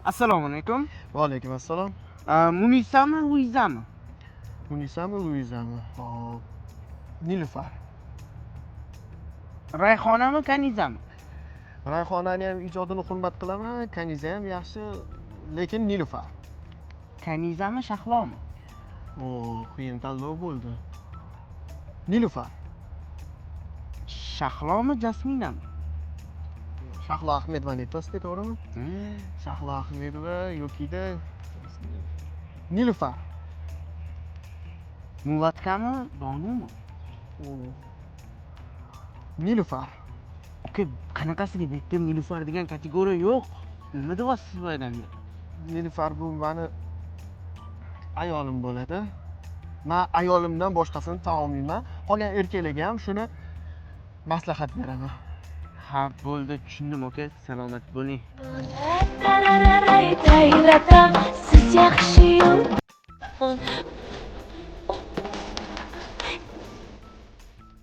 Assalomu alaykum. Va alaykum assalom. Munisami, Luizami? Munisami, Luizami? Hop. Nilufar. Rayhonami, Kanizami? Rayhonani ham ijodini hurmat qilaman, Kaniza ham yaxshi, lekin Nilufar. Kanizami, Shahlomi? O, qiyin tanlov bo'ldi. Nilufar. Shahlomi, Jasminami? Shahlo Ahmedovani aytyapsiz, to'g'rimi? Shahlo Ahmedova yokida Nilufar. Mulatkami, Bonumi? O. Nilufar. Aka, qanaqasiga bu yerda Nilufar degan kategoriya yo'q. Nima deyapsiz bu odamga? Nilufar bu mani ayolim bo'ladi. Man ayolimdan boshqasini tan olmayman. Qolgan erkaklarga ham shuni maslahat beraman. Ha, bo'ldi, tushundim, aka. Salomat bo'ling. Siz yaxshi.